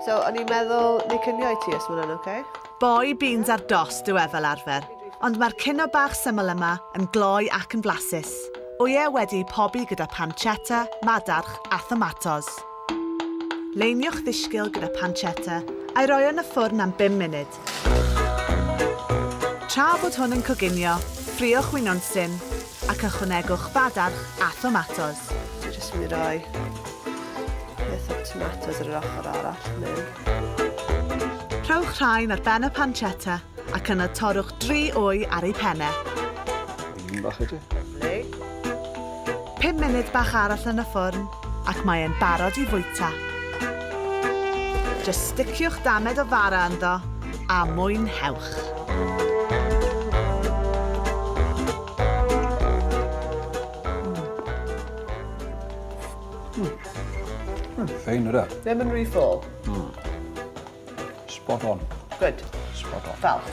So, o'n i'n meddwl neu cinio i ti os ma' hwnna'n oce? Boi beans ar dost yw e fel arfer, ond mae'r cinio bach syml yma yn gloi ac yn flasus. Wyau wedi'u pobi gyda pancetta, madarch a thomatos. Leiniwch ddisgyl gyda pancetta a'i roi yn y ffwrn am bum munud. Tra bod hwn yn coginio, ffriwch winwnsyn ac ychwanegwch fadarch a thomatos. Dwi jyst yn mynd i roi peth o'r tomatos ar yr ochr arall fan hyn. Rhowch rhain ar ben y pancetta ac yna torrwch dri wy ar eu pennau. Un bach i ti. Lyfli. 5 munud bach arall yn y ffwrn ac mae e'n barod i fwyta. Jyst sticiwch damed o fara ynddo a mwynhewch. Mm. Ffein yna. Ddim yn rhy ffôl. Spot on. Good. Spot on. Falch.